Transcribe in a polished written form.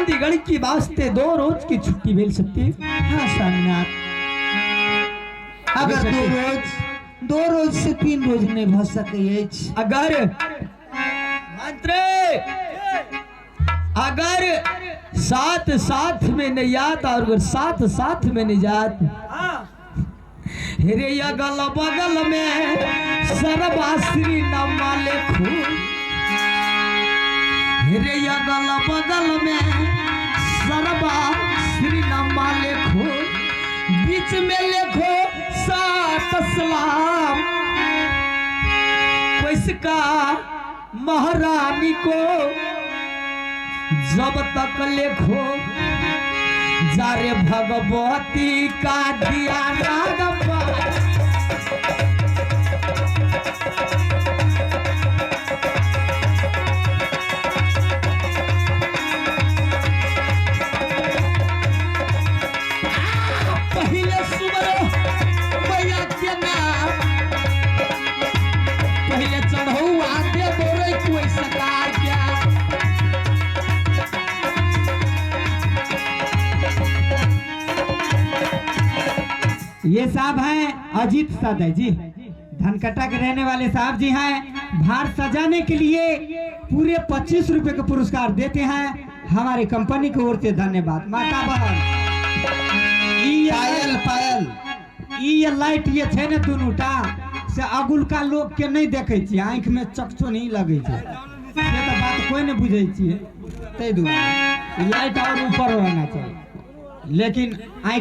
चंडीगढ़ की वास्ते 2 रोज की छुट्टी मिल सकती? हाँ स्वामीनाथ, अगर 2 रोज से 3 रोज नहीं भ सकै अछि। अगर मंत्री अगर साथ साथ में नहीं जात और अगर साथ साथ में नहीं जात, हेरे अगल बगल में सर्वाश्री नमा लेखो, हेरे अगल बगल में सर्वाश्री नमा लेखो, बीच में लेखो सात सलाम इसका महारानी को, जब तक लेखो जारे भगवती का दिया नागप्पा। पहले सुमरो मैया के नाम, पहले चढ़ौआ दे बोरे कोई सकार क्या। ये साहब हैं अजीत सदय जी, धनकट्टा के रहने वाले साहब जी हैं। भार सजाने के लिए पूरे 25 रुपए का पुरस्कार देते हैं हमारी कंपनी की ओर से। धन्यवाद माता बहन। ई पायल पायल। ई ये लाइट ये छै ने दुनू टा से अगुलका लोग के नहीं देखे छियै, आँखि में चकचो नहीं लगे छै, से तऽ बात कोई नहीं बुझै छियै, ताहि दुआरे ई लाइट और ऊपर रहना चाहिए, लेकिन आँखि